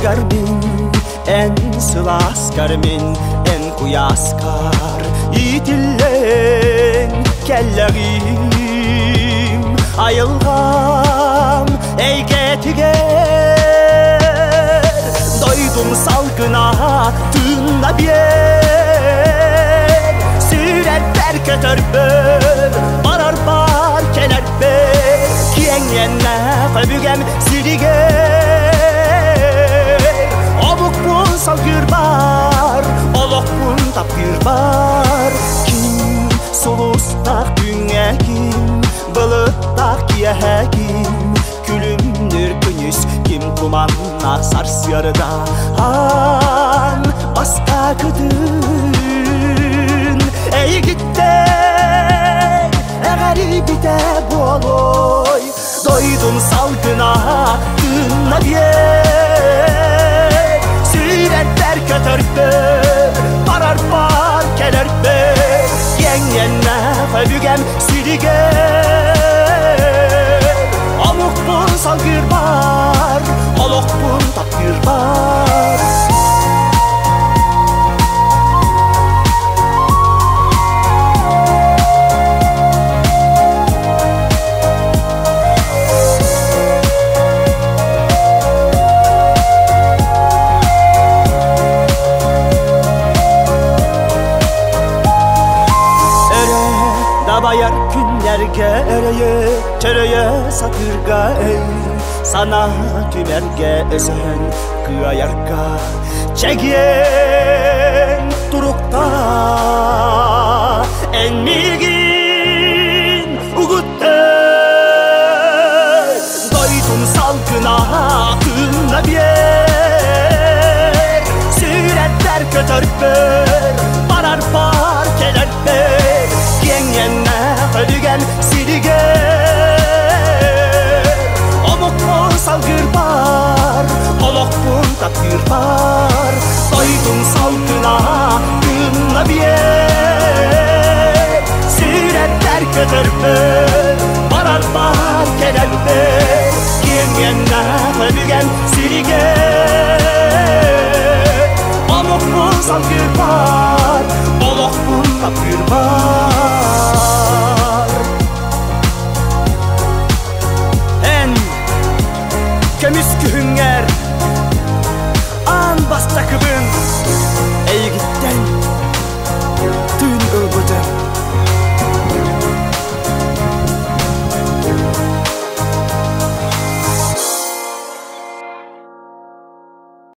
Тымныгар мин, эн сылааскар мин, эн куйааскар иитиллэн кэллэҕим. Айылҕам эйгэтигэр дойдум салгына тыынна биэр. Сүрэрбэр көтөрбөр, барар бар кэлэрбэр, киэҥ иэннээх өбүгэм сиригэр. Омукпун салгыырбар, олохпун таптыырбар, ким сулустаах күҥҥэ ким, былыттаах киэһэ ким, күлүмнүүр күнүс ким туманнаах сарсыарда аан бастакытын эйигиттэн эҕэрийбитэ буолуой дойдум салгына тыынна биэр сүүрэрбэр көтөрбөр барар бар кэлэрбэр киэҥ өбүгэм сиригэр омукпун салгыырбар олохпун таптыырбар. Өрө дабайар күннэргэ өрөйө, чөрөйө сатыырга өй, санаа түмэргэ өсөһөн кыайарга чэгиэн турукта эн миигин угутта дойдум салгына тыынна биэр сүрэттэр көтөрбөр барар бар кэлэрбэр киэҥ иэннээх өбүгэм